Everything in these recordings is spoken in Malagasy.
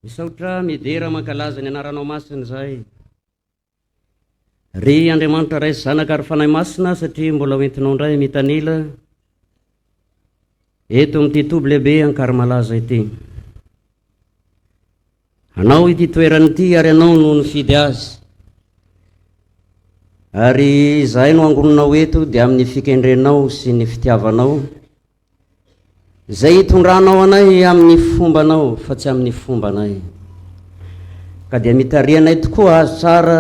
Misaotra, midera, mankalaza ny anaranao masina izahay. Ry Andriamanitra Ray sy Zanaka ary Fanahy Masina, satria mbola ho entinao indray mitanila eto amin'ity toby lehibe Ankarimalaza ity. Anao ity toerana ity ary anao no nifidy azy. Ary izahay no angoninao eto dia amin'ny fikendrenao sy ny fitiavanao Izay hitondranao anay amin'ny fombanao fa tsy amin'ny fombanay. Ka dia mitariha anay tokoa azo tsara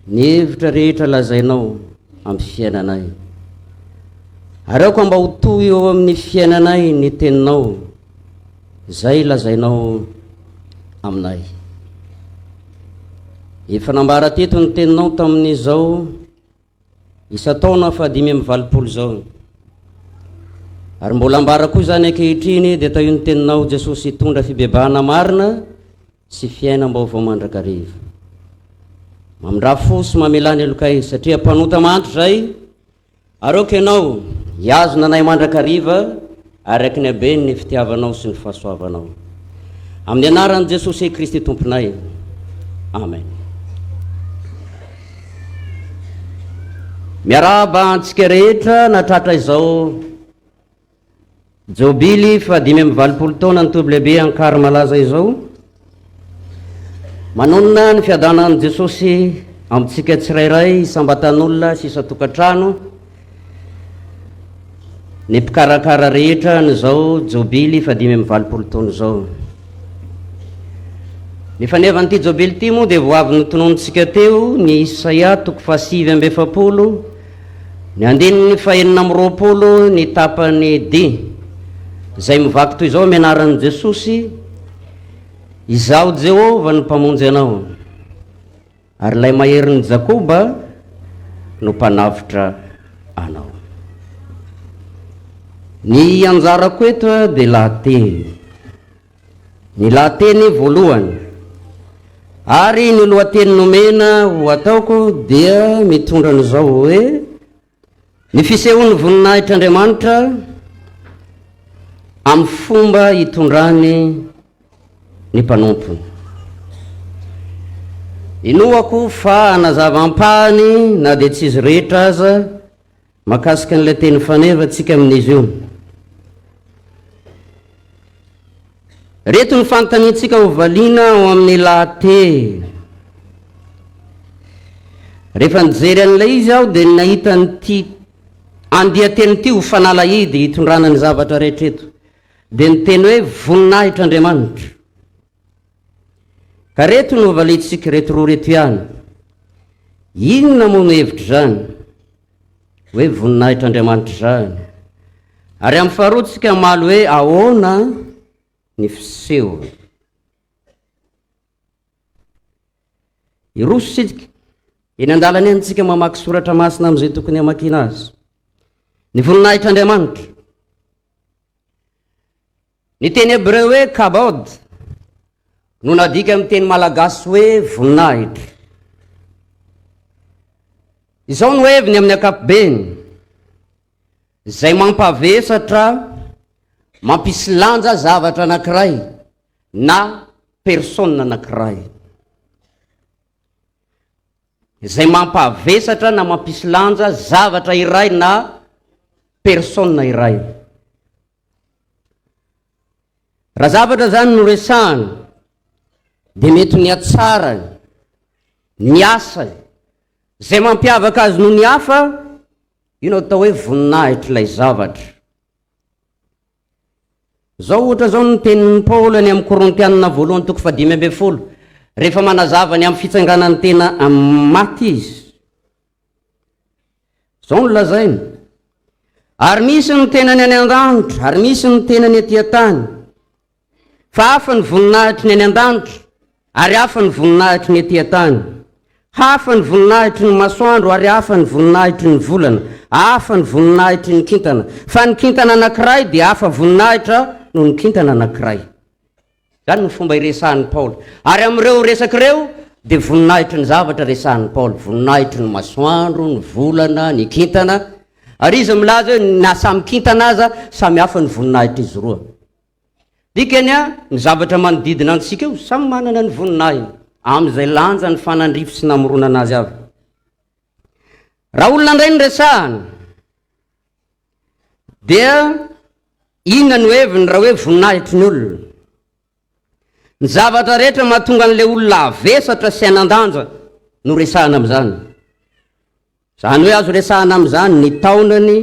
ny hevitra rehetra lazainao amin'ny fiainanay. Ary aoka mba ho toy eo amin'ny fiainanay ny teninao izay lazainao aminay. Efa nambara teto ny teninao tamin'izao Isan-taona faha-85 izao. Ary mbola ambara koa izany ankehitriny dia tahio ny teninao Jesosy hitondra fibebahana marina sy fiainam-baovao mandrakariva. Mamindrà fo sy mamelà ny helokay satria mpanota mahantra izahay ary aoka ianao hihazona anay mandrakariva Araka ny habeny ny fitiavanao sy ny fahasoavanao. Amin'ny anaran'i Jesosy Kristy Tomponay. Amen. Miarahaba antsika rehetra natratra izao Jobily fa 85 taona ny toby lehibe Ankary-Malaza izao. Manonona ny fiadanan'i Jesosy amintsika tsirairay isam-batan'olona sy isan-tokantrano ny mpikarakara rehetra an'izao Jobily faha-85 taona izao. Ny fanevan'ity Jobily ity moa dia vao avy notononintsika teo ny Isaia toko faha-49 ny andininy faha-26 ny tapany D izay mivaky toy izao amin'ny anaran'i Jesosy, Izaho Jehovah no Mpamonjy anao, ary ilay Maherin'i Jakoba no Mpanavotra anao. Ny anjarako eto dia lahateny. Ny lahateny voalohany. Ary ny lohateny nomena ho ataoko dia mitondra an'izao hoe, Ny fisehoan'ny voninahitr'Andriamanitra amin'ny fomba itondrany ny mpanompony. Inoako fa hanazava ampahany na dia tsy izy rehetra aza mahakasika an'ilay teny faneva tsika amin'izy io. Reto ny fanontaniantsika ho valiana ao amin'ny lahateny. Rehefa nijery an'ilay izy aho dia nahita an'ity andian-teny ity ho fanalahidy hitondrana ny zavatra rehetra eto. Dia ny teny hoe voninahitr'Andriamanitra. Ka reto no valiantsika ireto roa ireto ihany. Inona moa no hevitr'izany? Hoe voninahitr'Andriamanitra izany. Ary amin'ny faharoa tsika hamaly hoe ahoana ny fisehony. Hiroso isika. Eny an-dalana eny tsika mamaky soratra masina amin'izay tokony hamakiana azy. Ny voninahitr'Andriamanitra. Ny teny hebreo hoe kabod no nadika amin'ny teny malagasy hoe voninahitra. Izao no heviny amin'ny ankapobeny, izay mampavesatra, mampisy lanja zavatra anankiray na persona anankiray. Izay mampavesatra na mampisy lanja zavatra iray na persona iray. Raha zavatra zany no resahana dia mety ny hatsarany, ny asany, izay mampiavaka azy noho ny hafa, io no atao hoe voninahitr'ilay zavatra. Zao ohatra zao ny tenin'i Paoly any amin'ny Korintianina voalohany toko faha-15, rehefa manazava ny amin'ny fitsanganan'ny tena amin'ny maty izy. Izao no lazainy, Ary misy ny tenany any an-danitra, ary misy ny tenany aty an-tany. Fa hafa ny voninahitry ny any an-danitra, ary hafa ny voninahitry ny aty an-tany. Hafa ny voninahitry ny masoandro, ary hafa ny voninahitry ny volana, hafa ny voninahitry ny kintana. Fa ny kintana anankiray dia hafa voninahitra noho ny kintana anankiray. Izany no fomba iresahan'i Paoly. Ary amin'ireo resaka ireo dia voninahitry ny zavatra resahan'i Paoly, voninahitry ny masoandro, ny volana, ny kintana. Ary izy milaza hoe na samy kintana aza, samy hafa ny voninahitr'izy roa. Dikany, ny zavatra manodidina antsika io samy manana ny voninahiny amin'izay lanja nifanandrify sy namoronana azy avy. Raha olona indray no resahana dia inona no heviny raha hoe voninahitry ny olona? Ny zavatra rehetra mahatonga an'ilay olona havesatra sy hanan-danja no resahana amin'izany. Izany hoe azo resahana amin'izany ny taonany,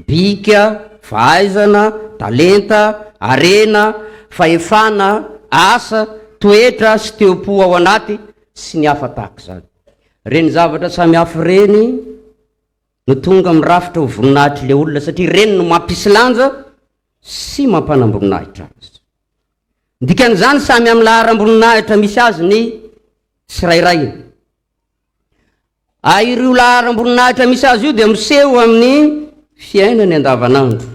bika, fahaizana, talenta, harena, fahefana, asa, toetra sy teo-po ao anaty sy ny hafa tahaka izany. Ireny zavatra samihafa ireny no tonga mirafitra ho voninahitr'ilay olona satria ireny no mampisy lanja sy mampanam-boninahitra azy. Ny dikan'izany samy amin'ny laharam-boninahitra misy azy ny tsirairay. A Ireo laharam-boninahitra misy azy io dia miseho amin'ny fiainany andavanandro.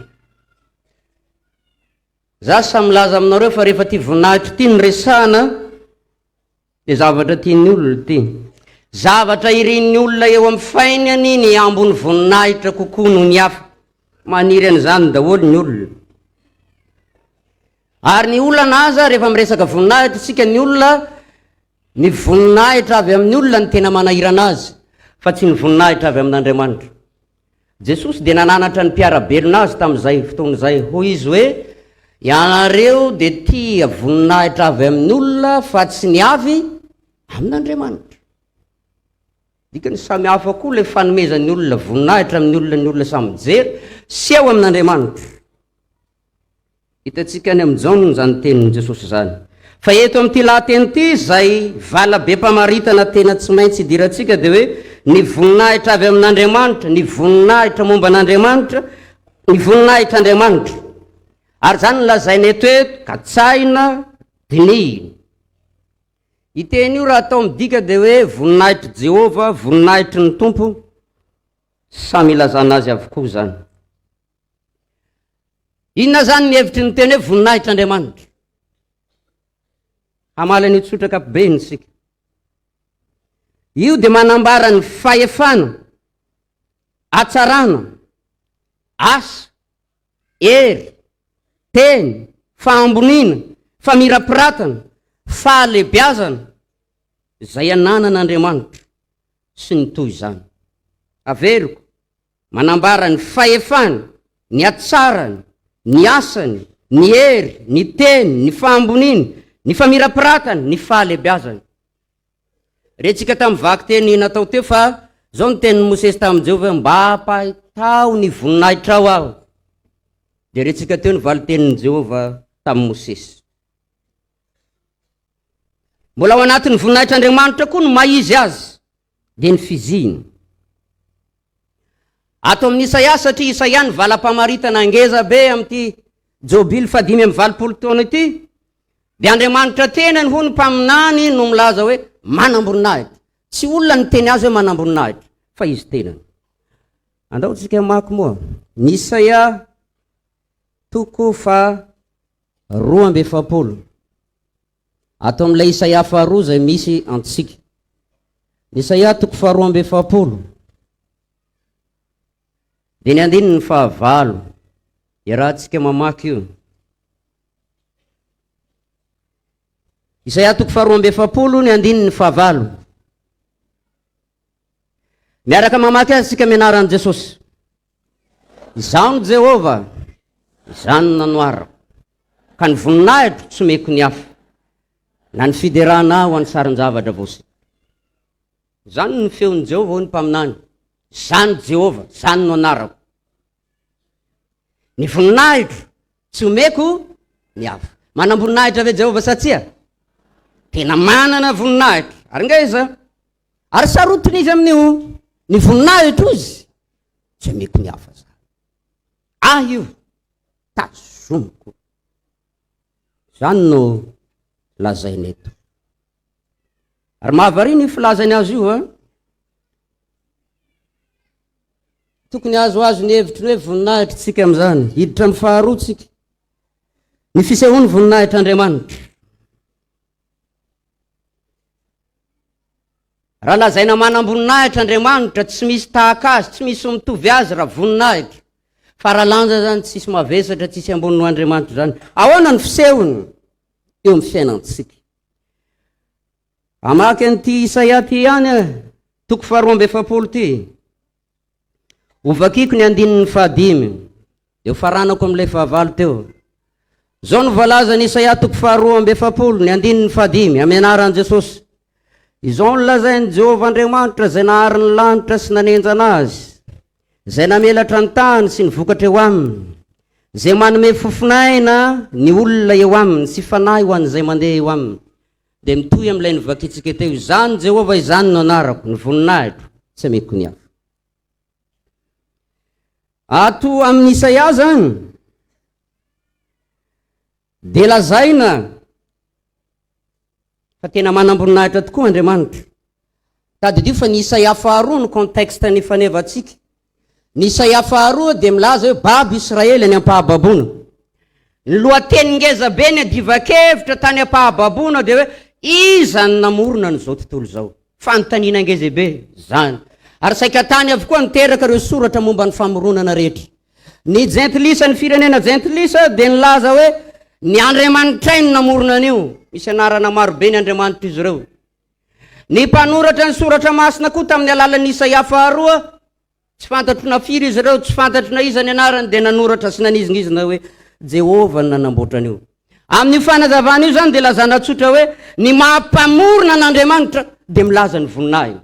Za samy milaza aminareo fa rehefa ity voninahitra ity no resahana dia zavatra tian'ny olona ity. Zavatra irin'ny olona eo amin'ny fainany ny ambony voninahitra kokoa noho ny hafa. Maniry an'izany daholo ny olona. Ary ny olana aza rehefa miresaka voninahitra isika ny olona, ny voninahitra avy amin'ny olona no tena manahirana azy fa tsy ny voninahitra avy amin'Andriamanitra. Jesosy dia nananatra ny mpiara-belona azy tamin'izay fotoana izay. Hoy izy hoe, Ianareo dia tia voninahitra avy amin'ny olona fa tsy ny avy amin'Andriamanitra. Dikany samy hafa koa ilay fanomezan'ny olona voninahitra amin'ny olona ny olona samy mijery sy eo amin'Andriamanitra. Hitantsika any amin'i Jaona izany tenin'i Jesosy izany. Fa eto amin'ity lahateny ity, izay valabem-pamaritana tena tsy maintsy idirantsika dia hoe ny voninahitra avy amin'Andriamanitra, ny voninahitra momba an'Andriamanitra, ny voninahitr'Andriamanitra. Ary izany no lazaina eto hoe katsahina, dinihina. Io teny io raha atao midika dia hoe voninahitr'i Jehovah, voninahitry ny Tompo, samy ilazana azy avokoa izany. Inona izany ny hevitry ny teny hoe voninahitr'Andriamanitra? Hamaly an'io tsotra ankapobeny isika. Io dia manambara ny fahefana, hatsarana, asa, hery, teny, fahamboniana, famirapiratana, fahalebiazana izay ananan'Andriamanitra sy ny toy izany. Averiko, Manambara ny fahefany, ny hatsarany, ny asany, ny hery, ny teny, ny fahamboniany, ny famirapiratany, ny fahalebiazany. Rentsika tamin'ny vakiteny natao teo fa izao ny tenin'i Mosesy tamin'i Jehovah hoe, Mba ampahitao ny voninahitrao aho. Dia rentsika teo ny valin-tenin'i Jehovah tamin'i Mosesy. Mbola ao anatin'ny voninahitr'Andriamanitra koa ny maha izy azy. dia ny fizihina. Ato amin'i Isaia, satria Isaia ny valam-pamaritana ngeza be amin'ity Jobily fahadimy amby valopolo taona ity, dia Andriamanitra tenany hoy ny mpaminany no milaza hoe manam-boninahitra. Tsy olona niteny azy hoe manam-boninahitra, fa izy tenany. Andao tsika hamaky moa ny Isaia toko faha 42. Ato amin'ilay Isaia faharoa izay misy antsika. Ny Isaia toko faharoa amby efapolo. Dia ny andininy fahavalo. Iarahantsika mamaky io. Isaia toko faharoa amby efapolo ny andininy fahavalo. Miaraka mamaky azy isika mianaran'i Jesosy. Izaho no Jehovah, izaho no nanoarako, ka ny voninahitro tsy omeko ny hafa, na ny fiderana ahy ho an'ny sarin-javatra voasikotra. Izany no feon'i Jehovah, hoy ny mpaminany. Izaho no Jehovah, izany no anarako. Ny voninahitro tsy omeko ny hafa. Manam-boninahitra ve Jehovah sa tsia? Tena manana voninahitra. Ary ngaiza? Ary sarotiny izy amin'io. Ny voninahitro izy tsy omeko ny hafa zany. Ahy io, tazomiko. Izany no lazaina eto. Ary mahavariana io filazany azy io a. Tokony azoazo ny hevitry ny hoe voninahitra tsika amin'izany. Hiditra amin'ny faharoa tsika. Ny fisehoan'ny voninahitr'Andriamanitra. Raha lazaina manam-boninahitra Andriamanitra, tsy misy tahaka Azy, tsy misy mitovy Azy raha voninahitra. Fa raha lanja izany tsisy mavesatra, tsisy ambony noho Andriamanitra izany. Ahoana ny fisehony eo amin'ny fiainantsika? Hamaky an'ity Isaia ity ihany aho, toko faharoa amby 40 ity. Hovakiko ny andininy fahadimy, dia hofaranako amin'ilay fahavalo teo. Izao no voalazan'i Isaia toko faharoa amby 40, ny andininy fahadimy, amin'ny anaran'i Jesosy. Izao no lazain'i Jehovah Andriamanitra izay nahary ny lanitra sy nanenjana azy, izay namelatra ny tany sy ny vokatra eo aminy, izay manome fofon'aina ny olona eo aminy sy fanahy ho an'izay mandeha eo aminy. Dia mitohy amin'ilay novakintsika teo, Izany Jehovah izany no anarako, ny voninahitro, tsy ameko ny hafa. Ato amin'ny Isaia zany, dia lazaina fa tena manam-boninahitra tokoa Andriamanitra. Tadidio fa ny Isaia faharoa no contexte nifanevantsika. Ny Isaia faharoa dia milaza hoe babo Israely any am-pahababoana. Ny lohateny ngeza be niadivan-kevitra tany am-pahababoana dia hoe iza no namorona an'izao tontolo izao? Fanontaniana ngeza be izany. Ary saika tany avokoa niteraka ireo soratra momba ny famoronana rehetra. Ny jentilisa, ny firenena jentilisa dia nilaza hoe ny andriamanitray no namorona an'io. Misy anarana marobe ny andriamanitr'izy ireo. Ny mpanoratra ny soratra masina koa tamin'ny alalan'ny Isaia faharoa, tsy fantatro na firy izy ireo, tsy fantatro na iza ny anarany, dia nanoratra sy nanizingizina hoe Jehovah no nanamboatra an'io. Amin'io fanazavana io izany dia lazana tsotra hoe ny maha mpamorona an'Andriamanitra dia milaza ny voninahiny.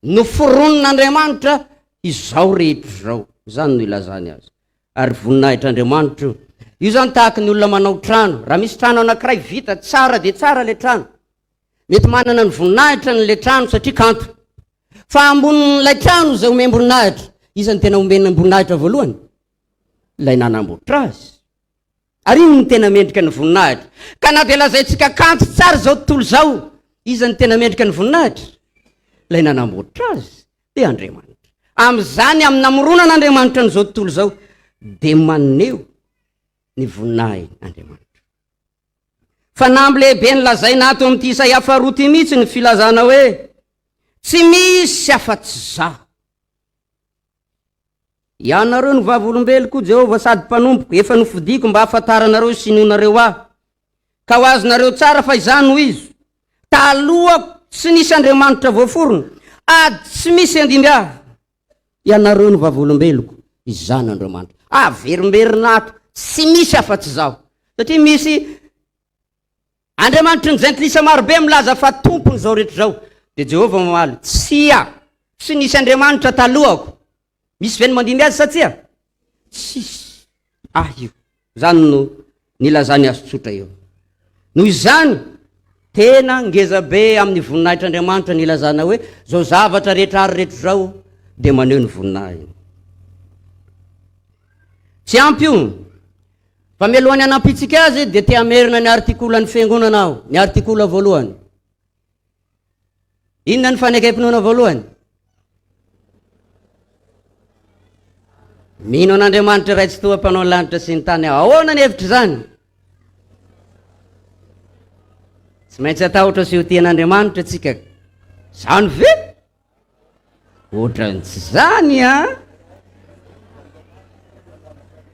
Noforonin'Andriamanitra izao rehetra izao. Izany no ilazany azy. Ary voninahitr'Andriamanitra io. Io izany tahaka ny olona manao trano. Raha misy trano anankiray vita tsara dia tsara ilay trano. Mety manana ny voninahitra n'ilay trano satria kanto. Fa ambonin'ilay trano izay omem-boninahitra, iza no tena omena voninahitra voalohany? Ilay nanamboatra azy. Ary iny no tena mendrika ny voninahitra. Ka na dia lazaintsika kanto tsara izao tontolo izao, iza no tena mendrika ny voninahitra? Ilay nanamboatra azy, dia Andriamanitra. Amin'izany, amin'ny namoronan'Andriamanitra an'izao tontolo izao, dia maneho ny voninahiny Andriamanitra. Fanamby lehibe nolazaina ato amin'ity Isaia faharoa ity mihitsy ny filazana hoe, Tsy misy afa-tsy Izaho. Ianareo no vavolombeloko, Jehovah, sady mpanompoko, efa nofidiko mba hahafantaranareo sy hinoanareo ahy. Ka ho azonareo tsara fa izaho no izy. Talohako tsy nisy andriamanitra voaforona, ady tsy misy handimby ahy. Ianareo no vavolombeloko, izaho no Andriamanitra. Averimberina ato, tsy misy afa-tsy izaho. Satria misy Andriamanitry ny jentilisa marobe milaza fa tompony izao rehetra izao. Dia Jehovah mamaly, Tsia, tsy nisy Andriamanitra talohako. Misy ve ny mandimby azy sa tsia? Tsisy. Ahy io. Izany no nilazany azy tsotra eo. Noho izany, tena ngeza be amin'ny voninahitr'Andriamanitra ny ilazana hoe izao zavatra rehetra ary rehetra izao dia maneho ny voninahiny. Tsy ampy io. Fa mialohan'ny hanampiantsika azy dia te hamerina ny artikolan'ny fiangonana aho, ny artikola voalohany. Inona ny fanekem-pinoana voalohany? Mino an'Andriamanitra Ray Tsitoha Mpanao ny lanitra sy ny tany aho. Ahoana ny hevitr'izany? Tsy maintsy hatahotra sy ho tia an'Andriamanitra tsika. Zany ve? Ohatran'ny tsy zany an!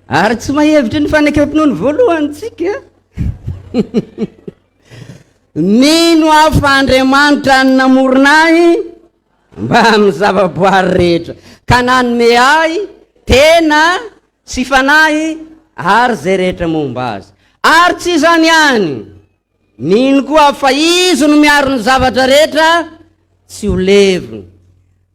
Ary tsy mahevitry ny fanekempinoany voalohany tsika. Mino aho fa Andriamanitra no namorona ahy mba amin'ny zavaboary rehetra, ka nanome ahy tena sy fanahy ary izay rehetra momba azy. Ary tsy izany ihany, Mino koa aho fa Izy no miaro ny zavatra rehetra tsy ho levona.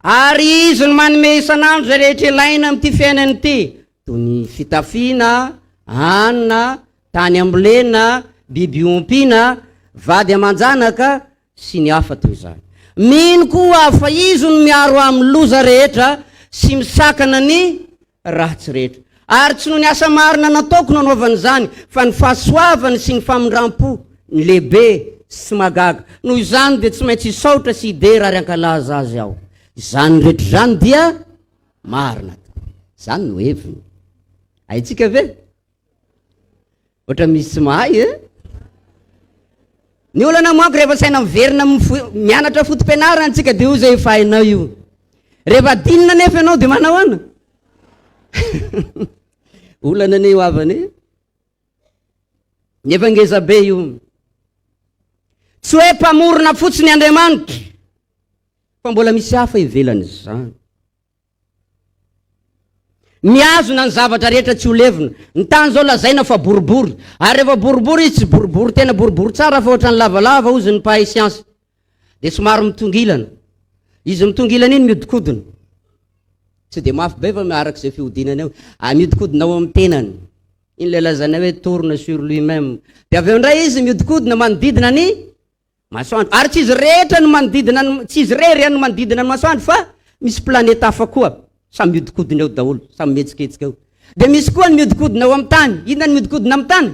Ary Izy no manome isan'andro izay rehetra ilaina amin'ity fiainana ity, toy ny fitafiana, hanina, tany ambolena, biby ompiana, vady aman-janaka, sy ny hafa toy izany. Mino koa aho fa Izy no miaro ahy amin'ny loza rehetra sy misakana ny ratsy rehetra. Ary tsy noho ny asa marina nataoko no anaovany izany, fa ny fahasoavany sy ny famindram-po ny lehibe sy mahagaga. Noho izany dia tsy maintsy hisaotra sy hidera ary hankalaza Azy aho. Izany rehetra izany dia marina tokoa. Izany no heviny. Haintsika ve? Ohatra misy tsy mahay e? Ny olana manko rehefa saina miverina mianatra foto-pianarana antsika dia io izay efa hainao io. Rehefa adinina nefa ianao dia manao ahoana? Olana anie io havana e. Nefa ngeza be io. Tsy hoe mpamorona fotsiny Andriamanitra, fa mbola misy hafa ivelan'izany. Mihazona ny zavatra rehetra tsy ho levona. Ny tany izao lazaina fa boribory. Ary rehefa boribory izy tsy boribory tena boribory tsara fa ohatran'ny lavalava hozy ny mpahay siansa. Dia somary mitongilana. Izy mitongilana iny mihodinkodina. Tsy dia mafy be fa araka izay fihodinany eo. Ah, mihodinkodina ao amin'ny tenany. Iny ilay lazaina hoe tourne sur lui-même. Dia avy eo indray izy mihodinkodina manodidina ny Masoandro. Ary tsy izy rehetra no manodidina ny, tsy izy irery ihany no manodidina ny masoandro fa misy planeta hafa koa. Samy mihodinkodina eo daholo, samy mihetsiketsika eo. Dia misy koa ny mihodinkodina eo amin'ny tany. Inona ny mihodinkodina amin'ny tany?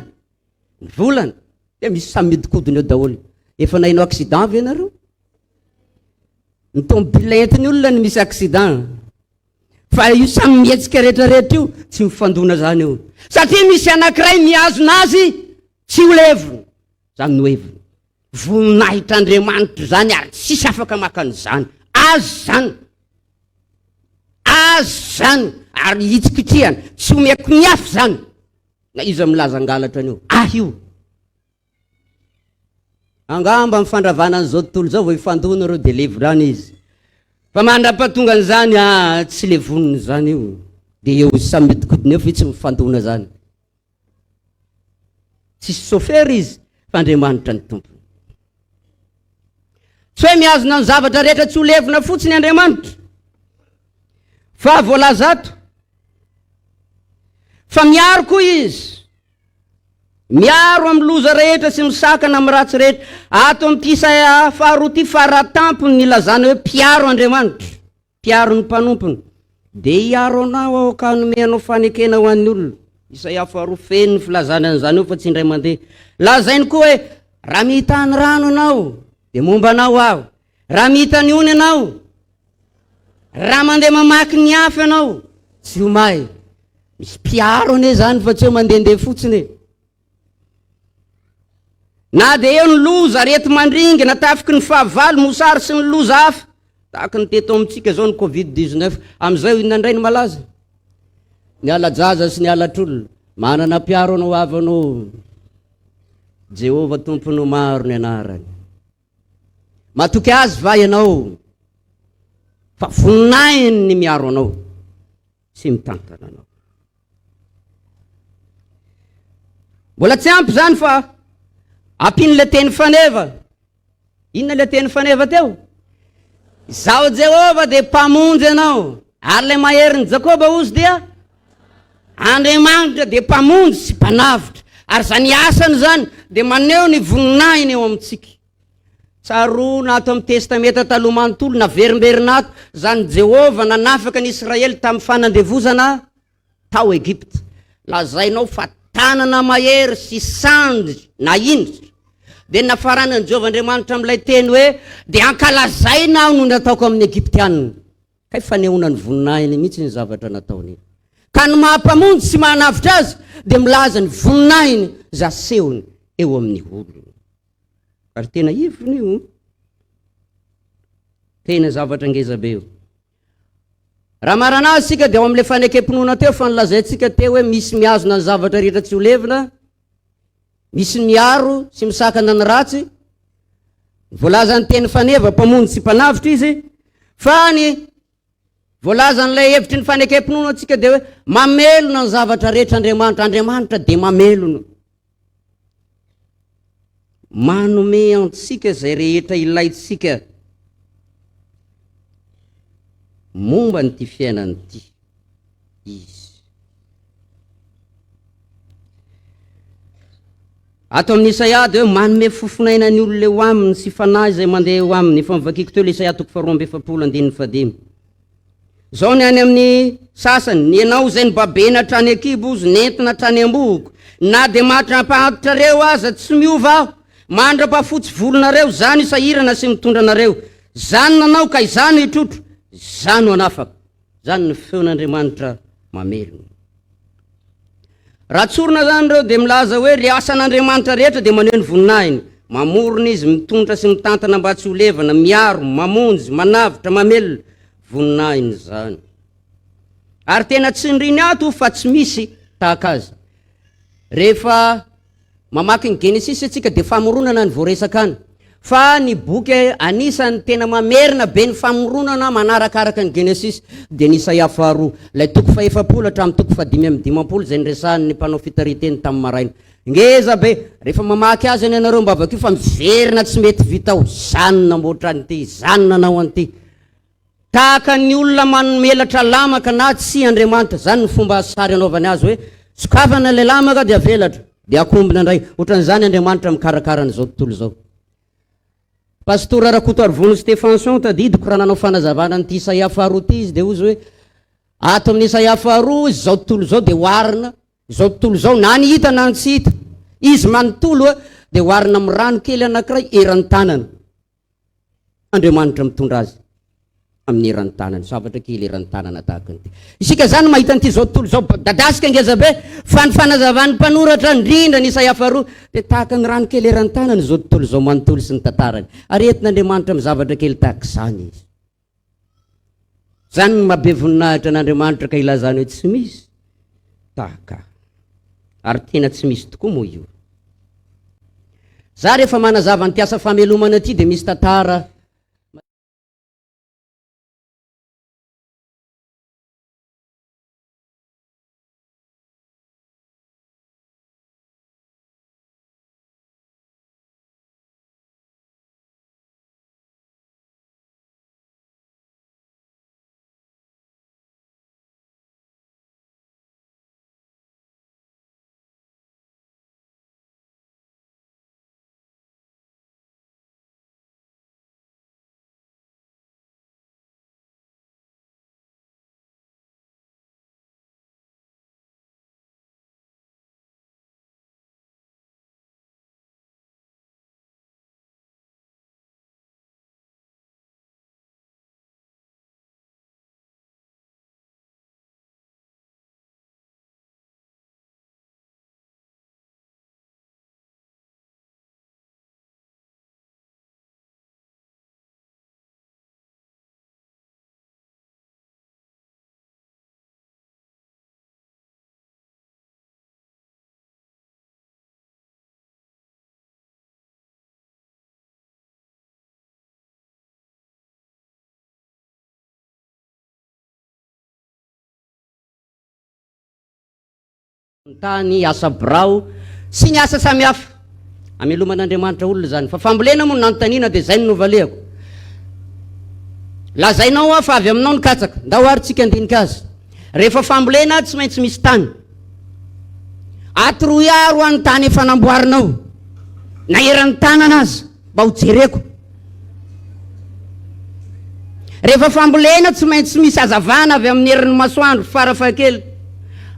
Ny volana. Dia misy samy mihodinkodina eo daholo. Efa naheno accident ve nareo? Ny tomobile entin'ny olona no misy accident. Fa io samy mihetsika rehetrarehetra io, tsy mifandona zany io. Satria misy anankiray mihazona azy tsy ho levona. Zany no heviny. Voninahitr'Andriamanitra izany ary tsisy afaka maka an'izany. Azy izany. Azy izany ary hitsikitrihana. Tsy omeko ny hafa izany. Na iza milaza hangalatra an'io. Ahy io. Angamba amin'ny fandravana an'izao tontolo izao vao hifandona ireo dia levona any izy. Fa mandra-pahatonga an'izany, ah, tsy levonina izany io. Dia eo izy samy mihodinkodina eo fa io tsy mifandona izany. Tsisy sôfera izy fa Andriamanitra ny tompony. Tsy hoe mihazona ny zavatra rehetra tsy ho levona fotsiny Andriamanitra. Fa voalaza ato fa miaro koa izy. Miaro amin'ny loza rehetra sy misakana amin'ny ratsy rehetra. Ato amin'ity Isaia faharoa ity faratampony nilazana hoe mpiaro Andriamanitra. Mpiaro ny mpanompony. Dia hiaro anao aho ka hanome anao fanekena ho an'ny olona. Isaia faharoa feno ny filazana an'izany eo fa tsy indray mandeha. Lazainy koa hoe, Raha mihita ny rano ianao, dia momba anao aho. Raha mihita ny ony ianao, raha mandeha mamaky ny afo ianao, tsy ho may. Misy mpiaro anie izany fa tsy hoe mandehandeha fotsiny e. Na dia eo ny loza, areti-mandringana, tafiky ny fahavalo, mosary sy ny loza hafa, tahaka ny teto amintsika izao ny Covid 19, amin'izao inona indray no malaza? Ny ala-jaza sy ny alatr'olona, manana mpiaro anao avy anao, Jehovah Tompo no maro ny anarany. Matoky azy va ianao fa voninahiny ny miaro anao sy mitantana anao? Mbola tsy ampy izany fa ampian'ilay teny faneva. Inona ilay teny faneva teo? Izaho Jehovah dia mpamonjy anao, ary ilay maherin'i Jakoba hozy dia Andriamanitra dia mpamonjy sy mpanavotra, ary izany asany izany dia maneho ny voninahiny eo amintsika. Tsaroana ato amin'ny Testamenta Taloha manontolo, naverimberina ato, izany Jehovah nanafaka ny Israely tamin'ny fanandevozana tao Egypta. Lazainao fa tanana mahery sy sandry na indritra. Dia nafaranan'i Jehovah Andriamanitra amin'ilay teny hoe, Dia ankalazaina aho noho ny nataoko amin'ny Egyptianina. Kay fanehoana ny voninahiny mihitsy ny zavatra nataony iny. Ka ny maha mpamonjy sy maha navotra azy dia milaza ny voninahiny izay asehony eo amin'ny olony. Ary tena ivony io. Tena zavatra ngeza be io. Raha marana azy isika dia ao amin'ilay fanekem-pinoana teo fa nolazaintsika teo hoe misy mihazona ny zavatra rehetra tsy ho levona. Misy miaro sy misakana ny ratsy. Voalazan'ny teny faneva, mpamonjy sy mpanavotra izy. Fa ny voalazan'ilay hevitry ny fanekem-pinoana antsika dia hoe mamelona ny zavatra rehetra Andriamanitra. Andriamanitra dia mamelona. Manome antsika izay rehetra ilaintsika momba an'ity fiainana ity izy. Ato amin'ny Isaia dia hoe manome fofonaina ny olona eo aminy sy fanahy izay mandeha eo aminy. Efa novakiko teo ilay Isaia toko faharoa amby 40 andininy fahadimy. Izao ny any amin'ny sasany, ny ianao izay nobabena hatrany an-kibo ozy, nentina hatrany am-bohoko. Na dia mandra-pahantrareo aza tsy miova aho, mandra-pahafotsy volonareo, izaho no hisahirana sy mitondra anareo. Izaho no nanao ka izaho no hitrotro, izaho no hanafaka. Izany ny feon'Andriamanitra mamelona. Raha tsorina izany ireo dia milaza hoe ry asan'Andriamanitra rehetra dia maneho ny voninahiny. Mamorona izy, mitondra sy mitantana mba tsy ho levana, miaro, mamonjy, manavotra, mamelona. Voninahiny izany. Ary tena tsindriny ato fa tsy misy tahaka azy. Rehefa mamaky ny Genesisy isika dia famoronana ny voaresaka any. Fa ny boky anisan'ny tena mamerina be ny famoronana manarakaraka ny Genesisy dia ny Isaia faharoa, ilay toko fahefapolo hatramin'ny toko fahadimy amby 50 izay niresahan'ny mpanao fitarihan-teny tamin'ny maraina. Ngeza be! Rehefa mamaky azy anie ianareo mba vakio fa miverina tsy mety vita ao, izaho no namboatra an'ity, izaho no nanao an'ity. Tahaka ny olona manomelatra lamaka na tsia Andriamanitra, izany no fomba sary anaovany azy hoe sokafana ilay lamaka dia avelatra, dia akombona indray. Ohatran'izany Andriamanitra mikarakara an'izao tontolo izao. Pastora Rakotoarivony Stephanson, tadidiko raha nanao fanazavana an'ity Isaia faharoa ity izy dia hozy hoe ato amin'ny Isaia faharoa izao tontolo izao dia oharina izao tontolo izao na ny hita na ny tsy hita. Izy manontolo dia oharina amin'ny rano kely anankiray eran'ny tanana. Andriamanitra mitondra azy amin'ny eran'ny tanany, zavatra kely eran'ny tanana tahaka an'ity. Isika izany mahita an'ity izao tontolo izao dadasika ngeza be, fa ny fanazavan'ny mpanoratra indrindra ny Isaia faharoa dia tahaka ny rano kely eran'ny tanany izao tontolo izao manontolo sy ny tantarany. Ary entin'Andriamanitra amin'ny zavatra kely tahaka izany izy. Izany no maha be voninahitra an'Andriamanitra ka ilazany hoe tsy misy tahaka ahy. Ary tena tsy misy tokoa moa io. Za rehefa manazava an'ity asa famelomana ity dia misy tantara. Ny tany, asa birao, sy ny asa samihafa. Ameloman'Andriamanitra olona izany. Fa fambolena moa no nanontaniana dia izay no novaliako. Lazainao aho fa avy aminao ny katsaka. Ndao ary tsika handinika azy. Rehefa fambolena tsy maintsy misy tany. Atoroy ahy roa ny tany efa namboarinao. Na eran'ny tanana aza mba ho jereko. Rehefa fambolena tsy maintsy misy hazavana avy amin'ny herin'ny masoandro farafahakely.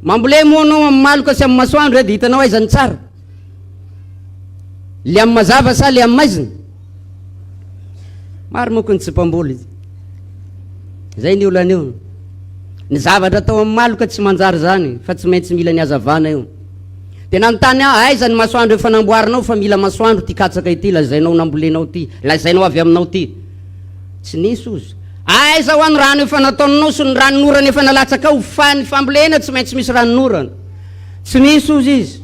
Mambole moa anao amin'ny maloka sy amin'ny masoandro dia hitanao aiza ny tsara. Le amin'ny mazava sa le amin'ny maizina? Maro manko ny tsy mpamboly. Zay ny olana eo. Ny zavatra atao amin'ny maloka tsy manjary zany fa tsy maintsy mila ny hazavana io. Dia nanontany aho, aiza ny masoandro efa namboarinao fa mila masoandro ity katsaka ity lazainao nambolenao ity, lazainao avy aminao ity. Tsy nisy ozy. Aiza hoa ny rano efa nataonao sy ny ranonorana efa nalatsakao fa ny fambolena tsy maintsy misy ranonorana. Tsy misy ozy izy.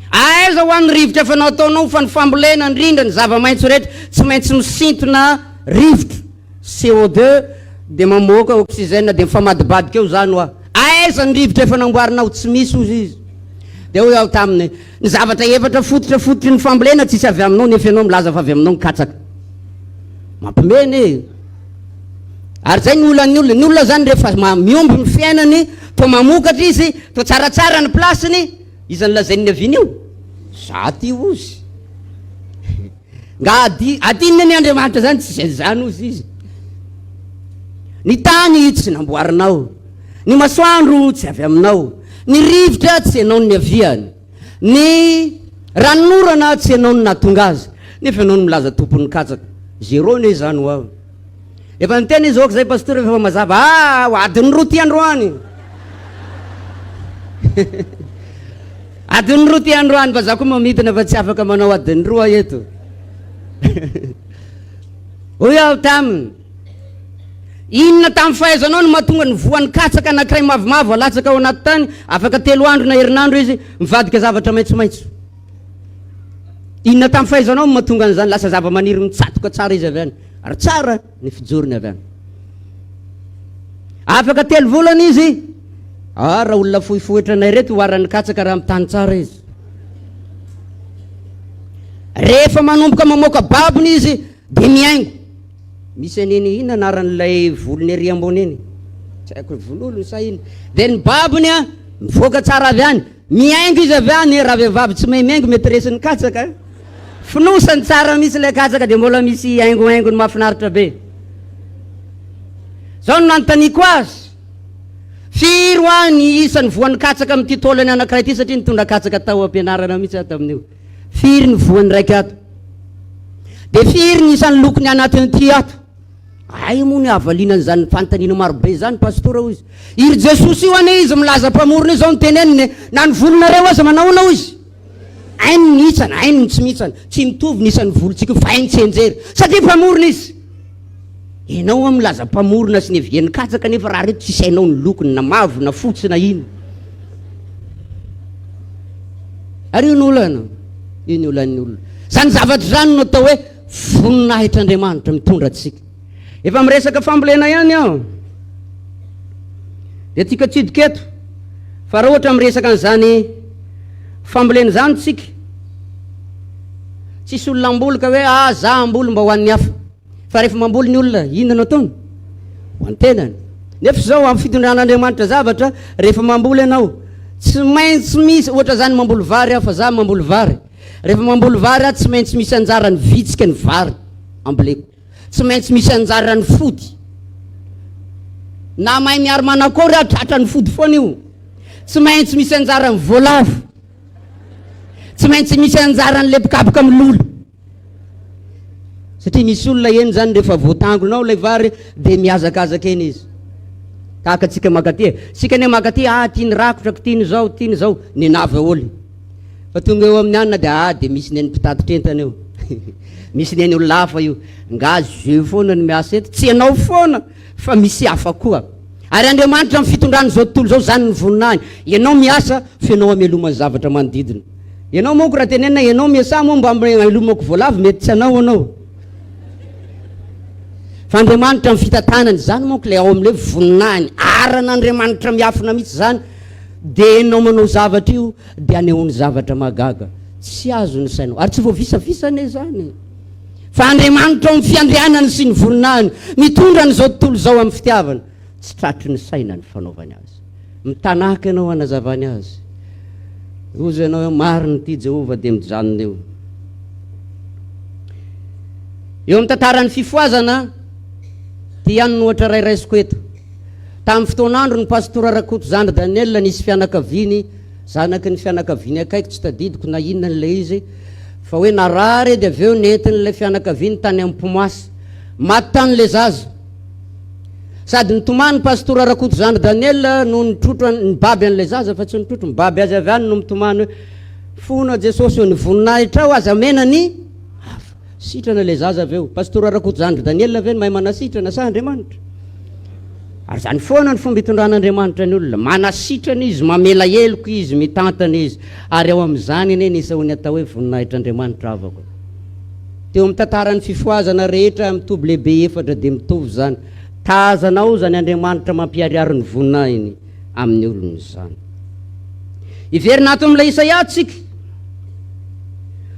Aiza hoa ny rivotra efa nataonao fa ny fambolena indrindra ny zava-maitso rehetra tsy maintsy misintona rivotra. CO2 dia mamoaka oxygène dia mifamadibadika eo zany hoa. Aiza ny rivotra efa namboarinao? Tsy misy hozy izy. Dia hoy aho taminy, ny zavatra efatra fototra fototry ny fambolena tsisy avy aminao nefa ianao milaza fa avy aminao ny katsaka. Mampimena e! Ary zay ny olan'ny olona. Ny olona zany rehefa mihombo ny fiainany, toa mamokatra izy, toa tsaratsara ny place-ny, iza no lazainy ny aviany eo? Za ty hozy. Nga adi, adinony anie Andriamanitra zany, tsy izay zany hozy izy. Ny tany tsy namboarinao, ny masoandro tsy avy aminao, ny rivotra tsy ianao no niaviany, ny ranonorana tsy ianao no nahatonga azy, nefa ianao no milaza tompon'ny katsaka. Zéro anie izany ho aho. Efa niteny izy ok zay pasteur efa mazava, ah, adiny roa ty androany. Adiny roa ty androany fa za koa mamidina fa tsy afaka manao adiny roa eto. Hoy aho taminy. Inona tamin'ny fahaizanao no mahatonga ny voan'ny katsaka anankiray mavomavo alatsaka ao anaty tany, afaka telo andro na herinandro izy mivadika zavatra maitsomaitso? Inona tamin'ny fahaizanao no mahatonga an'izany? Lasa zavamaniry mitsatoka tsara izy avy any, ary tsara ny fijorony avy any. Afaka telo volana izy, ah, raha olona fohifohy ohatranay ireto oharan'ny katsaka raha amin'ny tany tsara izy. Rehefa manomboka mamoaka babony izy dia mihaingo. Misy an'iny inona anaran'ilay volony ery ambony iny? Tsy haiko vololony sa ino. Dia ny babony a, mivoaka tsara avy any. Mihaingo izy avy any, raha vehivavy tsy mahay mihaingo mety resin'ny katsaka. Fonosany tsara mihitsy ilay katsaka dia mbola misy haingohaingony mahafinaritra be. Zao no nanontaniako azy. Firy hoa ny isan'ny voan'ny katsaka amin'ity taolany anankiray ity satria nitondra katsaka tao am-pianarana mihitsy aho tamin'io. Firy ny voany raika ato? Dia firy ny isan'ny lokony anatin'ity ato? Ay moa ny havaliana an'izany fanontaniana marobe izany pastora hoy izy. Iry Jesosy io anie izy milaza mpamorona io izao no teneniny e. Na ny volonareo aza manahoana hoy izy? Hainy ny hitsana, hainy ny tsy mihitsana. Tsy mitovy ny isan'ny volontsika io fa hainy tsianjery. Satria mpamorona izy. Ianao ho'a milaza mpamorona sy ny katsaka nefa raha reto tsisy hainao ny lokony na mavo na fotsy na ino. Ary io no olana. Io ny olan'ny olona. Izany zavatra izany no atao hoe voninahitr'Andriamanitra mitondra antsika. Efa miresaka fambolena ihany aho. Dia tiako atsidika eto fa raha ohatra miresaka an'izany fambolena izany tsika, tsisy olona hamboly ka hoe ah za hamboly mba ho an'ny hafa. Fa rehefa mamboly ny olona, inona no ataony? Ho an'ny tenany. Nefa izao amin'ny fitondran'Andriamanitra zavatra, rehefa mamboly ianao, tsy maintsy misy, ohatra zany mamboly vary aho fa za mamboly vary. Rehefa mamboly vary aho tsy maintsy misy anjaran'ny vitsika ny vary amboleko. Tsy maintsy misy anjaran'ny fody. Na mahay miary manakory aho tratran'ny fody foana io. Tsy maintsy misy anjaran'ny voalavo. Tsy maintsy misy anjaran'ny lepikapoka milolo. Satria misy olona eny zany rehefa voatangona ao ilay vary dia mihazakazaka eny izy. Tahaka antsika mankaty e. Tsika anie mankaty, ah tiany rakotra, tiany izao, tiany izao, nenà daholo. Fa tonga eo amin'ny anona dia ah dia misy neny mpitatitra entana eo. Misy neny olona hafa io. Nga jeu foana no miasa eto? Tsy ianao foana fa misy hafa koa. Ary Andriamanitra amin'ny fitondrany izao tontolo izao, izany ny voninahiny. Ianao miasa fa ianao amelomany zavatra manodidina. Ianao manko raha tenenina ianao miasà moa mba amelomako voalavo mety tsy hanao anao. Fa Andriamanitra amin'ny fitantanany, izany manko ilay ao amin'ilay voninahiny. Aran'Andriamanitra miafina mihitsy izany. Dia ianao manao zavatra io dia anehoany zavatra mahagaga. Tsy azon'ny sainao. Ary tsy voavisavisa anie izany. Fa Andriamanitra ao amin'ny fiandrianany sy ny voninahiny, mitondra an'izao tontolo izao amin'ny fitiavana. Tsy tratry ny saina ny fanaovany azy. Mitanahaka ianao hanazavany azy. Hozy ianao hoe marina ity Jehovah dia mijanona eo. Eo amin'ny tantaran'ny fifohazana, ity ihany no ohatra iray raisiko eto. Tamin'ny fotoan'andro ny Pastora Rakotozandry Daniel nisy fianakaviany, zanaky ny fianakaviany akaiky, tsy tadidiko na inona ilay izy, fa hoe narary dia avy eo nentin'ilay fianakaviany tany amin'ny Pumas. Maty tany ilay zaza. Sady nitomany Pastora Rakotozandry Daniel no nitrotro, nibaby an'ilay zaza fa tsy nitrotro, mibaby azy avy any no mitomany hoe fona Jesosy ô, ny voninahitrao aza amena ny hafa. Sitrana ilay zaza avy eo. Pastora Rakotozandry Daniel ve no mahay manasitrana sa Andriamanitra? Ary izany foana ny fomba itondran'Andriamanitra ny olona. Manasitrana Izy, mamela heloka Izy, mitantana Izy. Ary ao amin'izany anie ny isehoan'ny atao hoe voninahitr'Andriamanitra havako. Teo amin'ny tantaran'ny fifohazana rehetra amin'ny toby lehibe efatra dia mitovy izany. Tazana ao izany Andriamanitra mampiharihary ny voninahiny amin'ny olony izany. Hiverina ato amin'ilay Isaia tsika.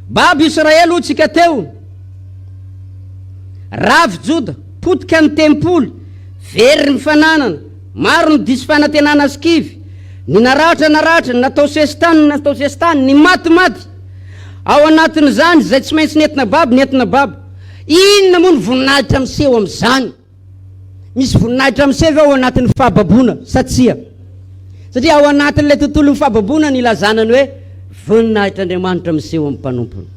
Babo Israely hoy tsika teo. Ravo Joda, potika ny tempoly, very ny fananana, maro ny diso fanantenana sy kivy, ny naratra naratra, ny natao sesitany natao sesitany, ny maty maty. Ao anatin'izany izay tsy maintsy nentina babo nentina babo. Inona moa ny voninahitra miseho amin'izany? Misy voninahitra miseho ve ao anatin'ny fahababoana sa tsia? Satria ao anatin'ilay tontolon'ny fahababoana no ilazana ny hoe voninahitr'Andriamanitra miseho amin'ny mpanompony.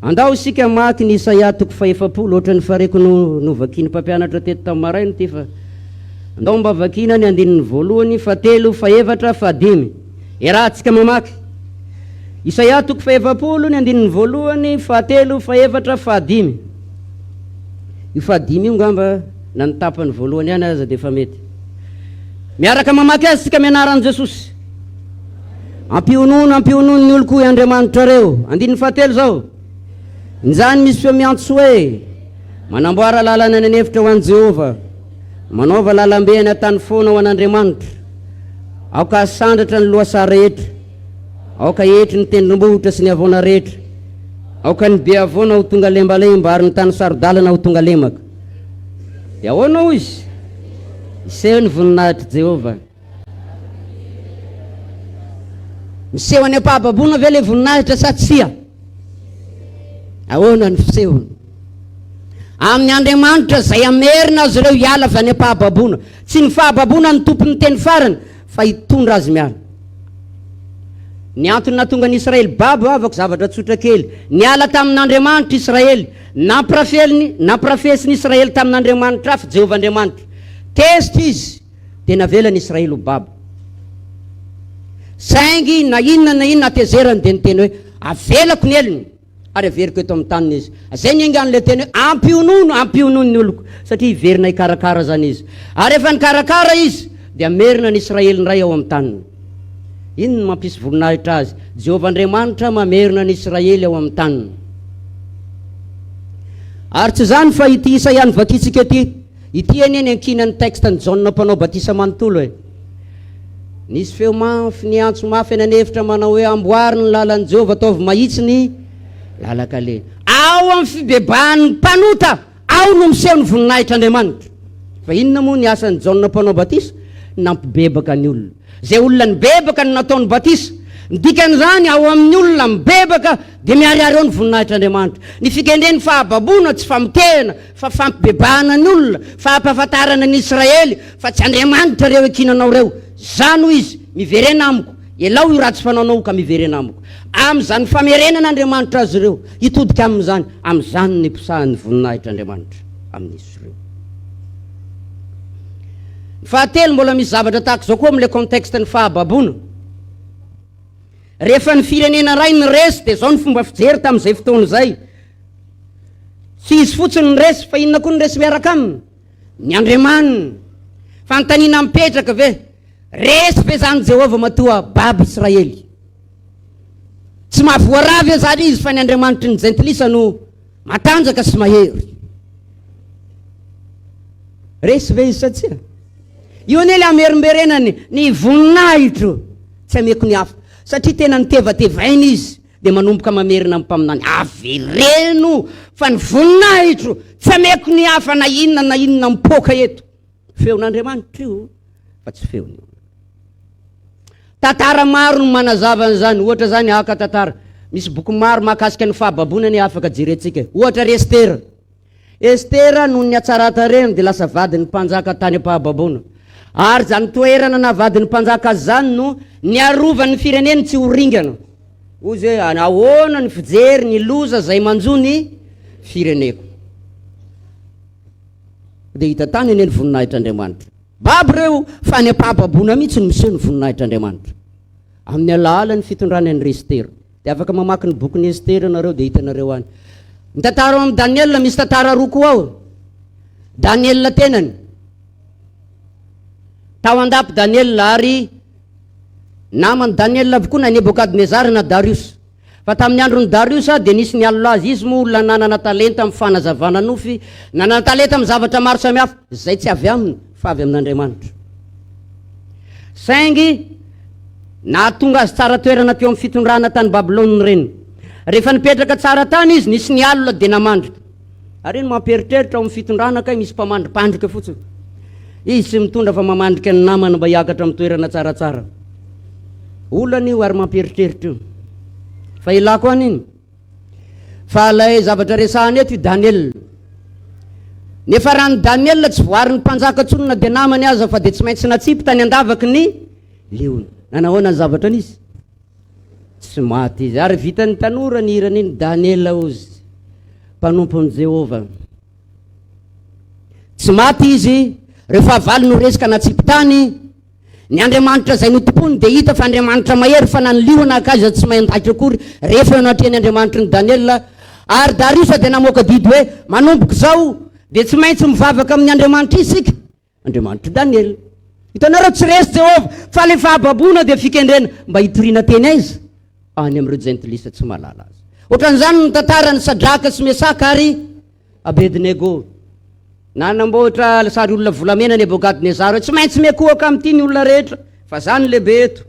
Andao isika hamaky ny Isaia toko fahefapolo, ohatran'ny fareko no novakian'ny mpampianatra teto tamin'ny maraina ity fa andao mba vakiana ny andininy voalohany, fahatelo, fahefatra, fahadimy. Iarahantsika mamaky. Isaia toko fahefapolo, ny andininy voalohany, fahatelo, fahefatra, fahadimy. Io fahadimy io ngamba na ny tapany voalohany ihany aza dia efa mety. Miaraka mamaky azy tsika amin'ny anaran'i Jesosy. Ampionono, ampionono ny oloko hoy Andriamanitrareo. Andininy fahatelo izao. Injany misy feo miantso hoe, Manamboara lalana any an'efitra ho an'i Jehovah. Manaova lalambe any an-tany foana ho an'Andriamanitra. Aoka hasandratra ny lohasaha rehetra. Aoka hietry ny tendrombohitra sy ny havoana rehetra. Aoka ny be havoana ho tonga lembalemba ary ny tany saro-dalana ho tonga lemaka. Dia ahoana hoy izy? Hiseho ny voninahitr'i Jehovah. Miseho any am-pahababoana ve ilay voninahitra sa tsia? Ahoana ny fisehony? Amin'ny Andriamanitra izay hamerina azy ireo hiala avy any am-pahababoana. Tsy ny fahababoana no tompon'ny teny farany fa hitondra azy miala. Ny antony nahatonga ny Israely babo havako zavatra tsotra kely. Niala tamin'Andriamanitra Israely. Nampirafeliny, nampirafesin'ny Israely tamin'Andriamanitra hafa Jehovah Andriamanitra. Tezitra izy dia navelany Israely ho babo. Saingy na inona na inona hatezerany dia niteny hoe avelako ny helony. Ary averiko eto amin'ny taniny izy. Izay ny engan'ilay teny hoe ampionono, ampionono ny oloko, satria hiverina hikarakara izany izy. Ary rehefa nikarakara izy, dia hamerina ny Israely indray ao amin'ny taniny. Inona no mampisy voninahitra azy? Jehovah Andriamanitra mamerina ny Israely ao amin'ny taniny. Ary tsy izany fa ity Isaia novakintsika ity. Ity anie ny ankinan'ny texte an'i Jaona mpanao batisa manontolo e. Nisy feo mafy niantso mafy any an'efitra manao hoe amboary ny lalan'i Jehovah ataovy mahitsy ny lalan-kalehany. Ao amin'ny fibebahan'ny mpanota, ao no miseho ny voninahitr'Andriamanitra. Fa inona moa ny asan'i Jaona mpanao batisa? Nampibebaka ny olona. Izay olona nibebaka no nataony batisa. Ny dikan'izany, ao amin'ny olona mibebaka dia miharihary ao ny voninahitr'Andriamanitra. Ny fikendren'ny fahababoana tsy famotehana fa fampibebahana ny olona, fampahafantarana ny Israely fa tsy Andriamanitra ireo iankinanao ireo. Izany hoy Izy, miverena amiko, elao io ratsy fanaonao io ka miverena amiko. Amin'izany famerenana Andriamanitra azy ireo hitodika aminy izany, amin'izany no niposahan'ny voninahitr'Andriamanitra amin'izy ireo. Ny fahatelo, mbola misy zavatra tahaka izao koa amin'ilay contexte ny fahababoana. Rehefa ny firenena iray no resy dia izao ny fomba fijery tamin'izay fotoana izay. Tsy izy fotsiny no resy fa inona koa no resy miaraka aminy? Ny andriamaniny. Fanontaniana mipetraka ve, resy ve izany Jehovah matoa babo Israely? Tsy mahavoa ve izany izy fa ny andriamanitry ny jentilisa no matanjaka sy mahery? Resy ve izy sa tsia? Io anie ilay amerimberenany ny voninahitro tsy ameko ny hafa satria tena nitevatevaina izy. Dia manomboka mamerina amin'ny mpaminany, Avereno fa ny voninahitro tsy ameko ny hafa na inona na inona mipoaka eto. Feon'Andriamanitra io fa tsy feon'ny olona. Tantara maro no manazava an'izany. Ohatra izany, haka tantara. Misy boky maro mahakasika ny fahababoana anie afaka jerentsika. Ohatra ry Estera. Estera noho ny hatsaran-tarehiny dia lasa vadin'ny mpanjaka tany am-pahababoana. Ary izany toerana naha vadin'ny mpanjaka azy izany no niarovany ny fireneny tsy ho ringana. Hoy izy hoe, Ahoana ny fijery ny loza izay manjo ny fireneko? Dia hita tany anie ny voninahitr'Andriamanitra. Babo ireo fa any am-pahababoana mihitsy no miseho ny voninahitr'Andriamanitra. Amin'ny alalan'ny fitondrany an'i Estera. Dia afaka mamaky ny bokin'i Estera ianareo dia hitanareo any. Ny tantara ao amin'i Daniela, misy tantara roa koa ao. Daniela tenany. Tao an-dapy Daniela ary naman'i Daniela avokoa na Nebokadnezara na Dariosy. Fa tamin'ny andron'i Dariosa dia nisy nialona azy, izy moa olona nanana talenta amin'ny fanazavana nofy, nanana talenta amin'ny zavatra maro samihafa, izay tsy avy aminy fa avy amin'Andriamanitra. Saingy nahatonga azy tsara toerana teo amin'ny fitondrana tany Babylona ireny. Rehefa nipetraka tsara tany izy, nisy nialona dia namandrika. Ary iny mampieritreritra ao amin'ny fitondrana kay misy mpamandripandrika fotsiny. Izy tsy mitondra fa mamandrika ny namany mba hiakatra amin'ny toerana tsaratsara. Olana io ary mampieritreritra io. Fa ilako any iny. Fa ilay zavatra resahana eto i Daniel. Nefa raha ny Daniel tsy voarin'ny mpanjaka intsony na dia namany aza fa dia tsy maintsy natsipy tany an-davaky ny liona. Nanahoana ny zavatra nisy? Tsy maty izy. Ary vitan'ny tanora ny hiran'iny Daniela hozy, mpanompon'i Jehovah. Tsy maty izy, ireo fahavalo no resy ka natsipy tany. Ny Andriamanitra izay notompoiny dia hita fa Andriamanitra mahery fa na ny liona ankaiza tsy mahay andaitra akory rehefa eo anatrehan'ny Andriamanitry ny Daniela. Ary Dariosa dia namoaka didy hoe, manomboka izao, Dia tsy maintsy mivavaka amin'ny Andriamanitra isika, Andriamanitr'i Daniela. Hitanareo, tsy resy Jehovah, fa ilay fahababoana dia fikendrena mba hitoriana teny aiza? Any amin'ireo jentilisa tsy mahalala azy. Ohatran'izany ny tantaran'i Sadraka sy Mesaka ary Abednego. Nanamboatra sary olona volamena Nebokadnezara hoe tsy maintsy miakohaka amin'ity ny olona rehetra, fa za no lehibe eto.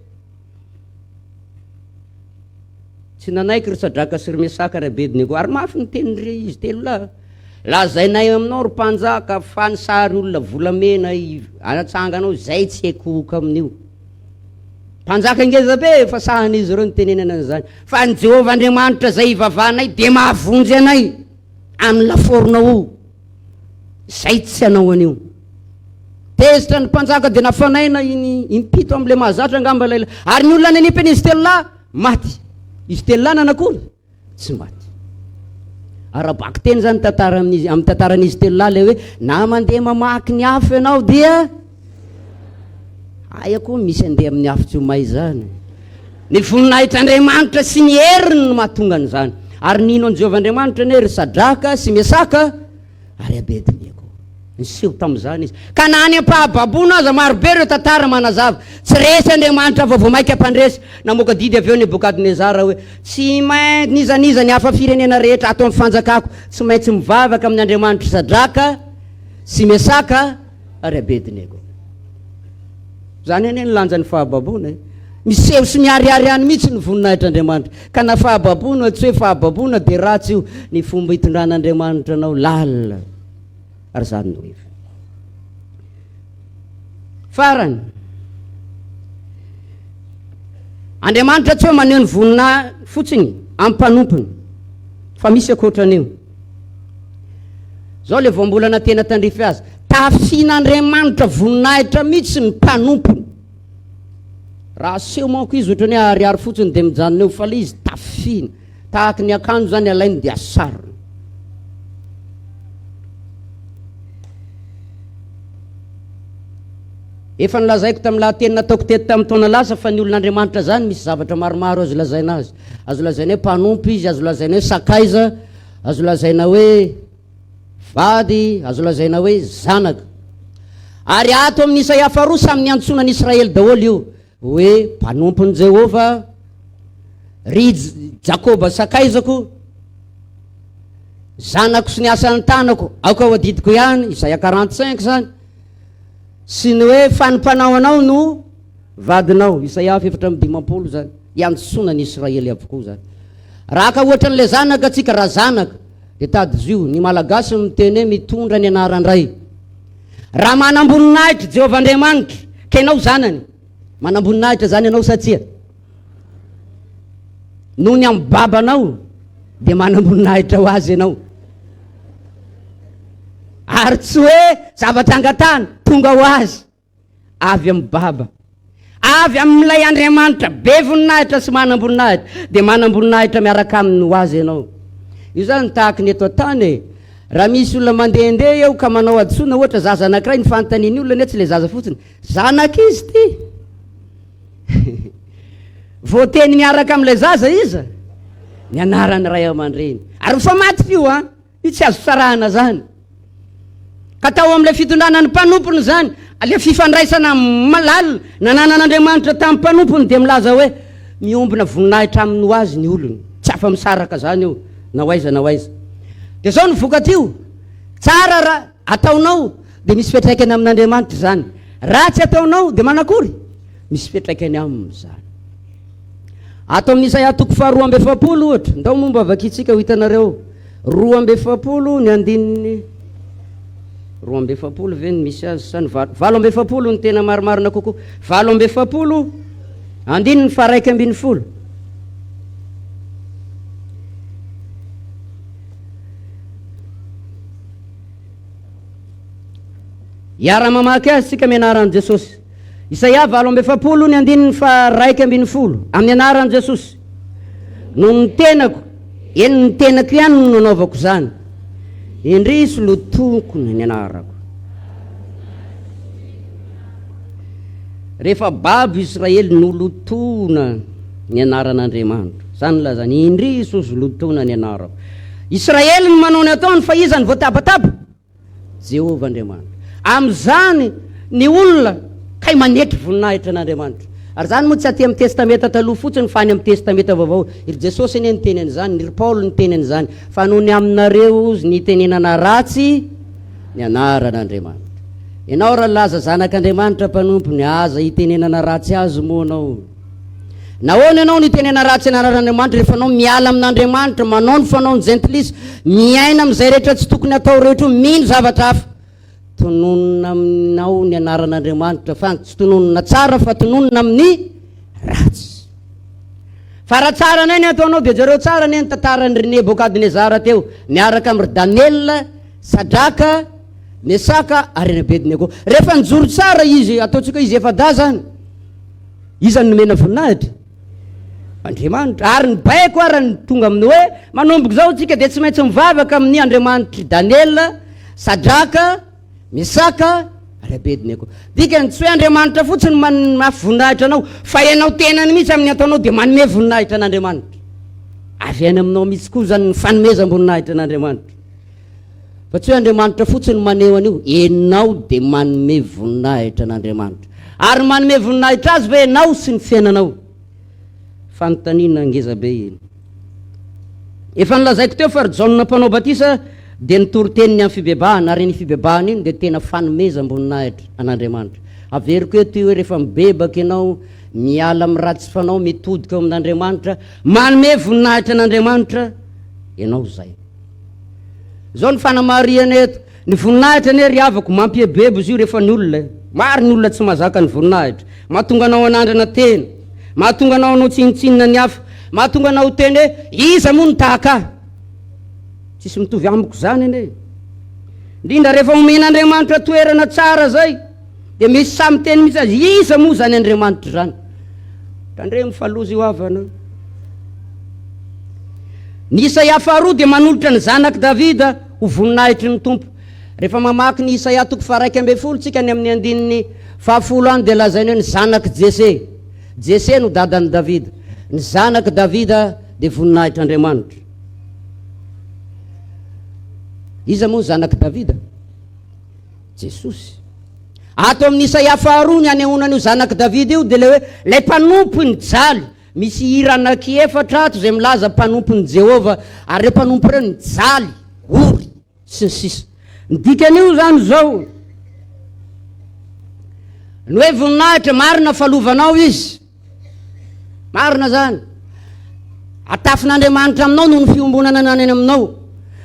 Tsy nanaiky ry Sadraka sy ry Mesaka ry Abednego, ary mafy ny tenin'ireo izy telo lahy. Lazainay aminao ry mpanjaka fa ny sary olona volamena anatsanganao izay tsy hiakohoka amin'io. Mpanjaka ngeza be efa sahan'izy ireo nitenenana an'izany. Fa ny Jehovah Andriamanitra izay ivavahanay dia mahavonjy anay amin'ny lafaorinao io. Izay tsy hanao an'io. Tezitra ny mpanjaka dia nafanaina iny impito amin'ilay mahazatra angamba ilay ary ny olona nanipy an'izy telo lahy maty. Izy telo lahy nanakory? Tsy maty. Ara-bakiteny izany tantara amin'izy amin'ny tantaran'izy telo lahy ilay hoe na mandeha mamaky ny afo ianao dia aia koa misy andeha amin'ny afo tsy ho may izany. Ny voninahitr'Andriamanitra sy ny heriny no mahatonga an'izany. Ary nino an'i Jehovah Andriamanitra anie ry Sadraka sy Mesaka ary Abednego. Niseho tamin'izany izy. Ka na any am-pahababoana aza, marobe ireo tantara manazava. Tsy resy Andriamanitra fa vao mainka mpandresy. Namoaka didy avy eo Nebokadnezara hoe, Tsy maintsy, n'iza n'iza ny hafa firenena rehetra ato amin'ny fanjakako, tsy maintsy mivavaka amin'ny Andriamanitr'i Sadraka sy Mesaka ary Abednego. Izany anie ny lanjan'ny fahababoana e. Miseho sy miharihary any mihitsy ny voninahitr'Andriamanitra. Ka na fahababoana tsy hoe fahababoana dia ratsy io. Ny fomba itondran'Andriamanitra anao lalina. Ary izany no heviny. Farany, Andriamanitra tsy hoe maneho ny voninahiny fotsiny amin'ny mpanompony, fa misy ankoatran'io. Zao le voambolana tena tandrify azy. Tafian'Andriamanitra voninahitra mihitsy ny mpanompony. Raha aseho manko izy ohatran'ny hoe ariary fotsiny dia mijanona eo fa le izy tafiana. Tahaky ny akanjo zany alainy dia asarony. Efa nolazaiko tamin'ny lahateny nataoko teto tamin'ny taona lasa fa ny olon'Andriamanitra zany misy zavatra maromaro azo lazaina azy. Azo lazaina hoe mpanompo izy, azo lazaina hoe sakaiza, Azo lazaina hoe vady, azo lazaina hoe zanaka. Ary ato amin'ny Isaia faharoa samy niantsoana ny Israely daholo io hoe mpanompon'i Jehovah, ry Jakoba sakaizako, zanako sy ny asan'ny tanako, aoka ho adidiko ihany, Isaia 45 izany, sy ny hoe fa ny mpanao anao no Vadinao, Isaia 54 izany, iantsoana ny Israely avokoa izany. Raha ka ohatra an'ilay zanaka antsika, raha zanaka, dia tadidio, ny Malagasy miteny hoe mitondra ny anaran-dray. Raha manam-boninahitra Jehovah Andriamanitra, ka ianao zanany, manam-boninahitra izany ianao sa tsia? Noho ny amin'ny babanao, dia manam-boninahitra ho azy ianao. Ary tsy hoe zavatra angatahana, tonga ho azy. Avy amin'i Baba. Avy amin'ilay Andriamanitra be voninahitra sy manam-boninahitra, dia manam-boninahitra miaraka aminy ho azy ianao. Io izany tahaky ny eto an-tany e. Raha misy olona mandehandeha eo ka manao hadisoana, ohatra zaza anankiray, ny fanontanian'ny olona anie tsy ilay zaza fotsiny, zanak'iza ity? Voateny miaraka amin'ilay zaza iza? Ny anaran'ny ray aman-dreny. Ary mifamadika io an! Io tsy azo sarahana zany. Ka tao amin'ilay fitondrana ny mpanompony izany, ilay fifandraisana lalina nananan'Andriamanitra tamin'ny mpanompony dia milaza hoe miombona voninahitra aminy ho azy ny olony. Tsy afa-misaraka izany io na ho aiza na ho aiza. Dia izao ny vokatr'io, tsara raha ataonao dia misy fiantraikany amin'Andriamanitra izany. Ratsy ataonao dia manakory? Misy fiantraikany aminy izany. Ato amin'ny Isaia toko faha 42 ohatra, ndao moa mba vakintsika ho hitanareo. 42 ny andininy 42 ve ny misy azy sa ny valo? 48 ny tena marimarina kokoa. 48 andininy faha 11. Hiara-mamaky azy tsika amin'ny anaran'i Jesosy. Isaia 48 ny andininy faha 11, amin'ny anaran'i Jesosy. Noho ny tenako, eny ny tenako ihany no nanaovako izany. Indrisy lotoko ny anarako. Rehefa babo Israely nolotoina ny anaran'Andriamanitra. Izany no lazany, indrisy hozy lotoina ny anarako. Israely no manao ny ataony fa iza no voatabataba? Jehovah Andriamanitra. Amin'izany ny olona kay manetry voninahitra an'Andriamanitra. Ary izany moa tsy aty amin'ny Testamenta Taloha fotsiny fa any amin'ny Testamenta Vaovao. I ry Jesosy anie niteny an'izany, ry Paoly niteny an'izany, fa noho ny aminareo ozy ny itenenana ratsy ny anaran'Andriamanitra. Ianao raha nilaza zanak'Andriamanitra mpanompony, aza itenenana ratsy azy moa anao. Nahoana ianao no itenena ratsy ny anaran'Andriamanitra rehefa anao miala amin'Andriamanitra, manao ny fanaon'ny jentilisa, miaina amin'izay rehetra tsy tokony hatao rehetra io, mino zavatra hafa. Tononina aminao ny anaran'Andriamanitra fa tsy tononina tsara fa tononina amin'ny ratsy. Fa raha tsara anay ny ataonao dia jereo tsara anie ny tantaran'i ry Nebokadnezara teo miaraka amin'i ry Daniela, Sadraka, Mesaka ary ry Abednego. Rehefa nijoro tsara izy, ataontsika hoe izy efa-dahy zany, iza no nomena voninahitra? Andriamanitra. Ary ny baiko ara ny tonga amin'ny hoe manomboka izao tsika dia tsy maintsy mivavaka amin'ny Andriamanitr'i Daniela, Sadraka, Mesaka ary Abednego. Dikany tsy hoe Andriamanitra fotsiny manmafy voninahitra anao fa ianao tenany mihitsy amin'ny ataonao dia manome voninahitra an'Andriamanitra. Avy any aminao mihitsy koa izany ny fanomezam-boninahitra an'Andriamanitra. Fa tsy hoe Andriamanitra fotsiny no maneho an'io, enao dia manome voninahitra an'Andriamanitra. Ary manome voninahitra Azy ve enao sy ny fiainanao? Fanontaniana ngeza be iny. Efa nolazaiko teo fa ry Jaona mpanao batisa dia nitory teny ny amin'ny fibebahana, ary iny fibebahana iny dia tena fanomezam-boninahitra an'Andriamanitra. Averiko eto io hoe rehefa mibebaka ianao, miala amin'ny ratsy fanao, mitodika eo amin'Andriamanitra, manome voninahitra an'Andriamanitra ianao izay. Izao ny fanamarihana eto, ny voninahitra anie ry havako mampiebebo izy io rehefa ny olona e. Maro ny olona tsy mahazaka ny voninahitra. Mahatonga anao hanandrana tena, mahatonga anao hanao tsinontsinona ny hafa, mahatonga anao hiteny hoe iza moa no tahaka ahy? Tsisy mitovy amiko izany anie. Indrindra rehefa omen'Andriamanitra toerana tsara izay dia misy sahy miteny mihitsy azy, iza moa izany Andriamanitra izany? Tandremo fa loza io havana. Ny Isaia faharoa dia manolotra ny zanak'i Davida ho voninahitry ny Tompo. Rehefa mamaky ny Isaia toko faha-11 tsika any amin'ny andininy fahafolo any dia lazainy hoe ny zanak'i Jese. Jese no dadan'i Davida. Ny zanak'i Davida dia voninahitr'Andriamanitra. Iza moa ny zanak'i Davida? Jesosy. Ato amin'ny Isaia faharoa ny anehoana an'io zanak'i Davida io dia ilay hoe ilay mpanompo nijaly. Misy hira anankiefatra ato izay milaza mpanompon'i Jehovah, ary ireo mpanompo ireo nijaly, ory, sy ny sisa. Ny dikan'io izany izao, ny hoe voninahitra, marina fa lovanao izy. Marina izany. Atafin'Andriamanitra aminao noho ny fiombonana ananany aminao.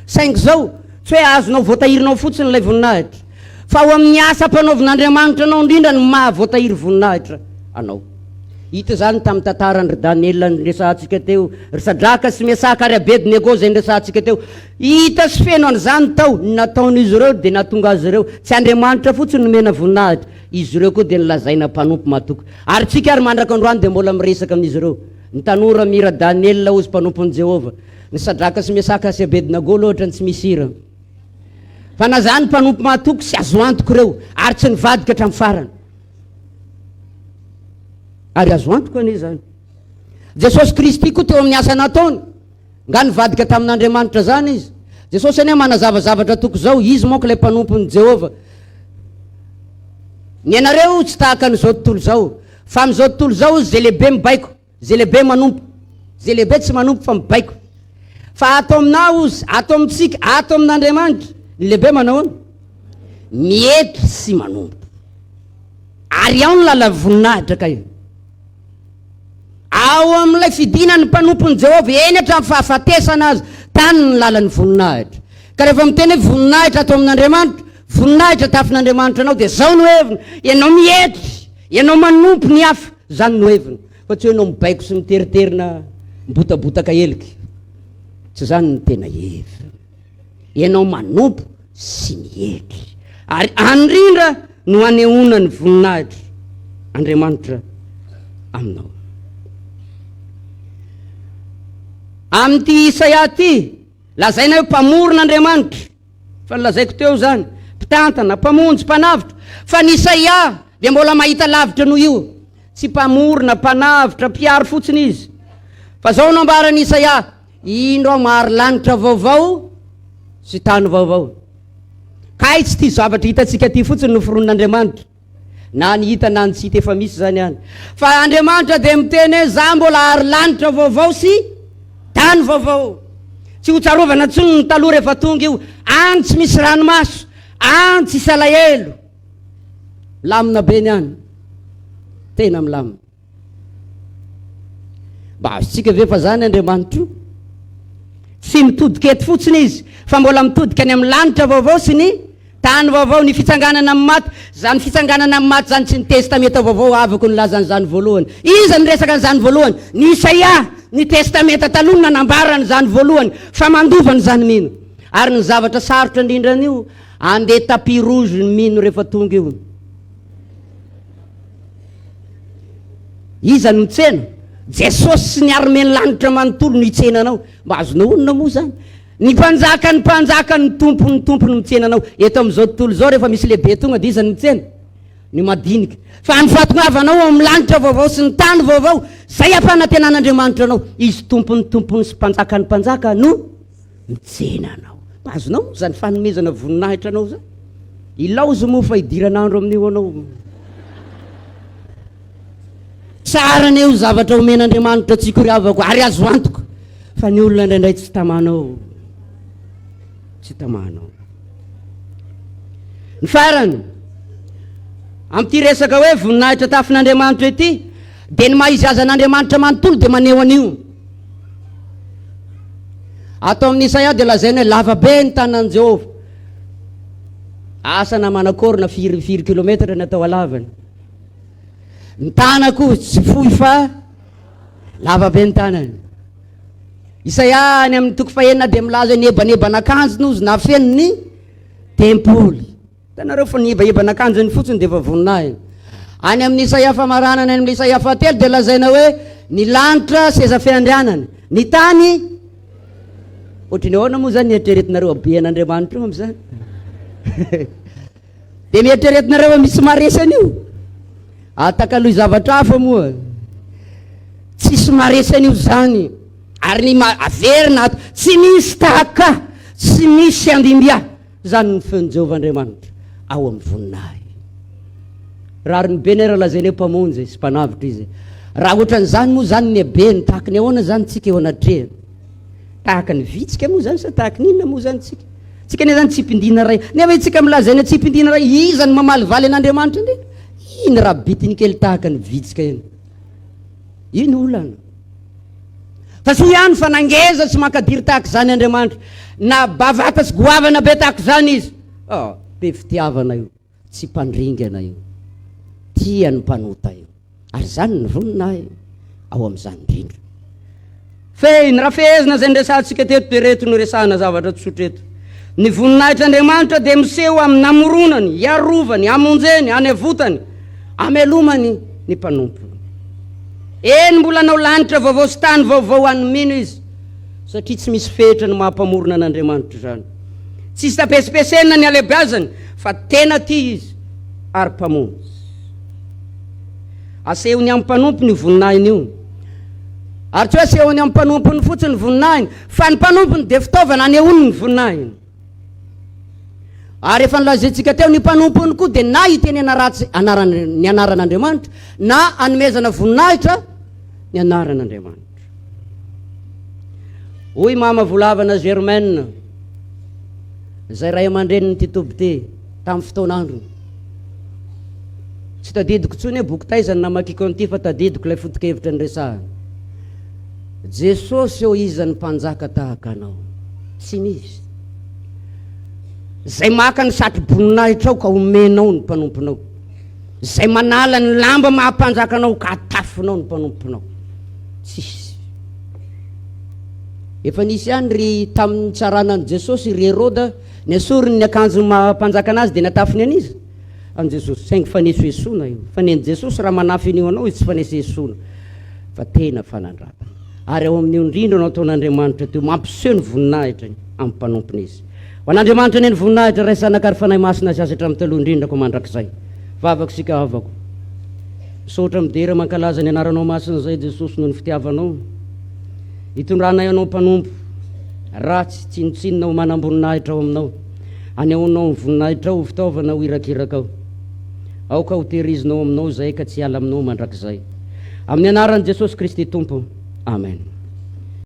Saingy izao, tsy hoe azonao voatahirinao fotsiny ilay voninahitra, fa ao amin'ny asa ampanaovin'Andriamanitra anao indrindra no maha voatahiry voninahitra anao. Hita izany tamin'ny tantaran-dry Daniela niresahantsika teo, ry Sadraka sy Mesaka ary Abednego izay niresahantsika teo. Hita sy feno an'izany tao. Ny nataon'izy ireo dia nahatonga azy ireo, tsy Andriamanitra fotsiny nomena voninahitra, izy ireo koa dia nolazaina mpanompo matoky. Ary tsika ary mandraka androany dia mbola miresaka amin'izy ireo. Ny tanora mihira Daniela hozy mpanompon'i Jehovah. Ny Sadraka sy Mesaka sy Abednego loatra ny tsy misy hira. Fa na zany mpanompo mahatoky sy azo antoka ireo ary tsy nivadika hatramin'ny farany. Ary azo antoka anie izany. Jesosy Kristy koa teo amin'ny asa nataony, nga nivadika tamin'Andriamanitra zany izy? Jesosy anie manazava zavatra toko izao, izy manko ilay mpanompon'i Jehovah. Ny anareo tsy tahaka an'izao tontolo izao, fa amin'izao tontolo izao izy izay lehibe mibaiko. Ze lehibe manompo. Ze lehibe tsy manompo fa mibaiko. Fa ato aminao ozy, ato amintsika, ato amin'Andriamanitra, ny lehibe manao ahoana? Mietry sy manompo. Ary ao ny lalan'ny voninahitra kay. Ao amin'ilay fidinan'ny mpanompon'i Jehovah, eny hatramin'ny fahafatesana aza, tany ny lalan'ny voninahitra. Ka rehefa miteny hoe voninahitra ato amin'Andriamanitra, voninahitra tafin'Andriamanitra anao, dia zao no heviny, ianao mietry, ianao manompo ny hafa. Zany no heviny, fa tsy hoe enao mibaiko sy miteriterina mibotabotaka heliky. Tsy zany no tena heviny. Enao manompo sy mietry. Ary any indrindra no anehoana ny voninahitr' Andriamanitra aminao. Amin'ity Isaia ity, lazaina hoe mpamorona Andriamanitra. Efa nolazaiko teo izany, mpitantana, mpamonjy, mpanavotra. Fa ny Isaia dia mbola mahita lavitra noho io. Tsy mpamorona, mpanavotra, mpiaro fotsiny izy. Fa izao no ambaran'i Isaia, Indro aho mahary lanitra vaovao sy tany vaovao. Kay tsy ity zavatra hitantsika ity fotsiny no foronin'Andriamanitra. Na ny hita na ny tsy hita efa misy izany any. Fa Andriamanitra dia miteny hoe za mbola hary lanitra vaovao sy tany vaovao. Tsy ho tsarovana intsony ny taloha rehefa tonga io. Any tsy misy ranomaso, any tsisy alahelo. Milamina be ny any. Tena milamina. Mba azontsika ve fa zany Andriamanitra io? Tsy mitodika eto fotsiny izy fa mbola mitodika any amin'ny lanitra vaovao sy ny tany vaovao, ny fitsanganana amin'ny maty. Zany fitsanganana amin'ny maty zany tsy ny Testamenta vaovao havako nilaza an'izany voalohany. Iza niresaka an'izany voalohany? Ny Isaia, ny Testamenta taloha no nanambara an'izany voalohany fa mandova an'izany mino. Ary ny zavatra sarotra indrindra an'io, andeha tapis rouge ny mino rehefa tonga io. Iza no mitsena? Jesosy sy ny armen'ny lanitra manontolo no hitsena anao. Mba azonao onona moa izany? Ny mpanjakan'ny mpanjaka, ny tompon'ny tompo no mitsena anao. Eto amin'izao tontolo izao rehefa misy lehibe tonga dia iza no mitsena? Ny madinika. Fa ny fahatongavanao ao amin'ny lanitra vaovao sy ny tany vaovao, izay ampanantenan'Andriamanitra anao, Izy tompon'ny tompony sy mpanjakan'ny mpanjaka no Mitsena anao. Mba azonao moa izany fanomezana voninahitra anao izany? Ilaozy moa fa hidiran'andro amin'io anao. Tsara anie io zavatra omen'Andriamanitra antsika ry havako ary azo antoka fa ny olona indraindray tsy tamanao. Tsy tamanao. Ny farany, amin'ity resaka hoe voninahitra tafin'Andriamanitra ity, dia ny maha izy azy an'Andriamanitra manontolo dia maneho an'io. Ato amin'ny Isaia dia lazaina hoe lava be ny tanan'i Jehovah. Asa na manakory na firy firy kilometatra ny atao halavany. Ny tanako tsy fohy fa lava be ny tanany. Isaia any amin'ny toko fahenina dia milaza hoe niebanebana akanjony ozy nafeno ny tempoly. Hitanareo fa ny hebahebana akanjony fotsiny dia efa voninahiny. Any amin'ny Isaia famaranana any amin'ny Isaia fahatelo dia lazaina hoe ny lanitra seza fiandrianany, ny tany ohatry ny ahoana moa zany ny eritreretinareo habean'Andriamanitra io amin'izany? Dia mieritreretinareo hoe misy maharesy an'io? Atakaloy zavatra hafa moa. Tsisy maharesy an'io zany. Ary ny averina ato, tsy misy tahaka, tsy misy andimby ahy. Izany ny feon'i Jehovah Andriamanitra ao amin'ny voninahiny. Rariny be anie raha lazaina hoe Mpamonjy sy Mpanavotra Izy. Raha ohatran'izany moa izany ny habeny, tahaka ny ahoana izany tsika eo anatrehany? Tahaka ny vitsika moa izany sa tahaka ny inona moa izany tsika? Tsika anie izany tsipindina iray. Nefa isika milazaina tsipindina iray, iza no mamalivaly an'Andriamanitra indrindra? Iny rabitiny kely tahaka ny vitsika iny. Iny olana. Fa soa ihany fa na ngeza sy mankadiry tahaka izany Andriamanitra, na bavata sy goavana be tahaka izany Izy. Oh, be fitiavana io, tsy mpandringana io, tia ny mpanota io. Ary izany ny voninahiny ao amin'izany indrindra. Fehiny, raha fehezina izay niresahantsika teto dia ireto no resahana zavatra tsotra eto. Ny voninahitr'Andriamanitra dia miseho amin'ny namoronany, hiarovany, hamonjeny, hanevotany, hamelomany ny mpanompony. Eny, mbola hanao lanitra vaovao sy tany vaovao ho an'ny mino Izy, satria tsy misy fetra ny maha Mpamorona an'Andriamanitra izany. Tsy hisy tapesipesenina ny halehibeazany, fa tena tia Izy ary Mpamonjy. Asehony amin'ny mpanompony io voninahiny io. Ary tsy hoe asehony amin'ny mpanompony fotsiny ny voninahiny, fa ny mpanompony dia fitaovana anehoany ny voninahiny. Ary efa nolazaintsika teo, ny mpanompony koa dia na hitenena ratsy anaran, ny anaran'Andriamanitra, na hanomezana voninahitra ny anaran'Andriamanitra. Hoy Mama Volavana Germaine, izay ray aman-drenin'ity toby ity, tamin'ny fotoan'androny. Tsy tadidiko intsony hoe boky taiza no namakiako an'ity fa tadidiko ilay foto-kevitra niresahana. Jesosy ô iza ny mpanjaka tahaka anao? Tsy misy. Izay maka ny satro-boninahitrao ka omenao ny mpanomponao. Izay manala ny lamba maha mpanjaka anao ka atafinao ny mpanomponao. Tsisy. Efa nisy ihany ry tamin'ny nitsarana an'i Jesosy ry Heroda, nesoriny ny akanjo maha mpanjaka anazy dia natafiny an'iza? An'i Jesosy. Saingy fanesoesoana io. Fa ny an'i Jesosy raha manafy an'io anao izy tsy fanesoesoana fa tena fanandratana. Ary ao amin'io indrindra no ataon'Andriamanitra teo, mampiseho ny voninahitrany amin'ny mpanompony izy. Ho an'Andriamanitra anie ny voninahitra, Ray, Zanaka ary Fanahy Masina azy azy hatramin'ny taloha indrindra koa mandrakizay. Vavaka isika havako. Misaotra midera mankalaza ny anaranao masina izay Jesosy noho ny fitiavanao. Itondranay anao mpanompo ratsy tsinontsinona ho manam-boninahitra ao aminao. Anehoanao ny voninahitrao ho fitaovana ho irakirakao. Aoka ho tehirizinao aminao izahay ka tsy hiala aminao mandrakizay. Amin'ny anaran'i Jesosy Kristy Tompo. Amen.